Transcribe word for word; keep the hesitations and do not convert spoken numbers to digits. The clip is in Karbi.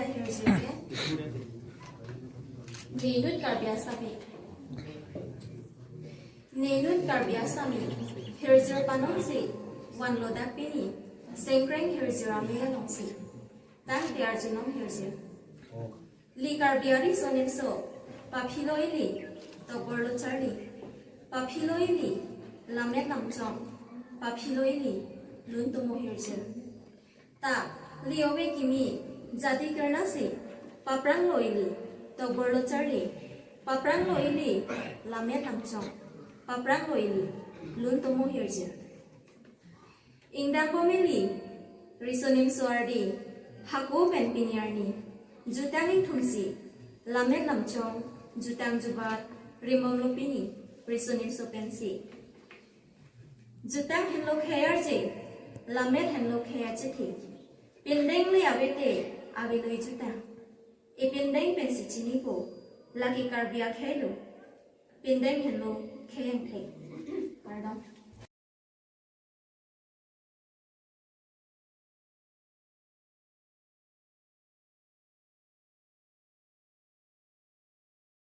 Hirjir ke. Nenut Karbi Asami. Nenut Karbi Asami. Hirjir panongsi vanlo dak pini. Sengkreng hirjir amei alongsi. Tangte arjunom hirjir. Li Karbi ari sonemso. Paphilo ili. Tokborlo charli. Paphilo ili. Lammet lamchong. Paphilo ili. Lun tomo hirjir. Ta, li ove kimi, jadi karnasi, papranglo ili, tokborlo charli, papranglo ili, lammet lamchong, papranglo ili, lun tomo hirjir. Ingdang bom ili, riso nimso ardi, hako pen pini arni, jutang ingthumsi, lammet lamchong, jutang jubat, rimbomlo pini, riso nimso pensi. Jutang henlo khei arje, lammet henlo khei achithi. Pindeng le avete, avelo jutang. Ipindeng pensi chinipo, lake Karbi akhei lo. Pindeng henlo khei angthek. Pardon.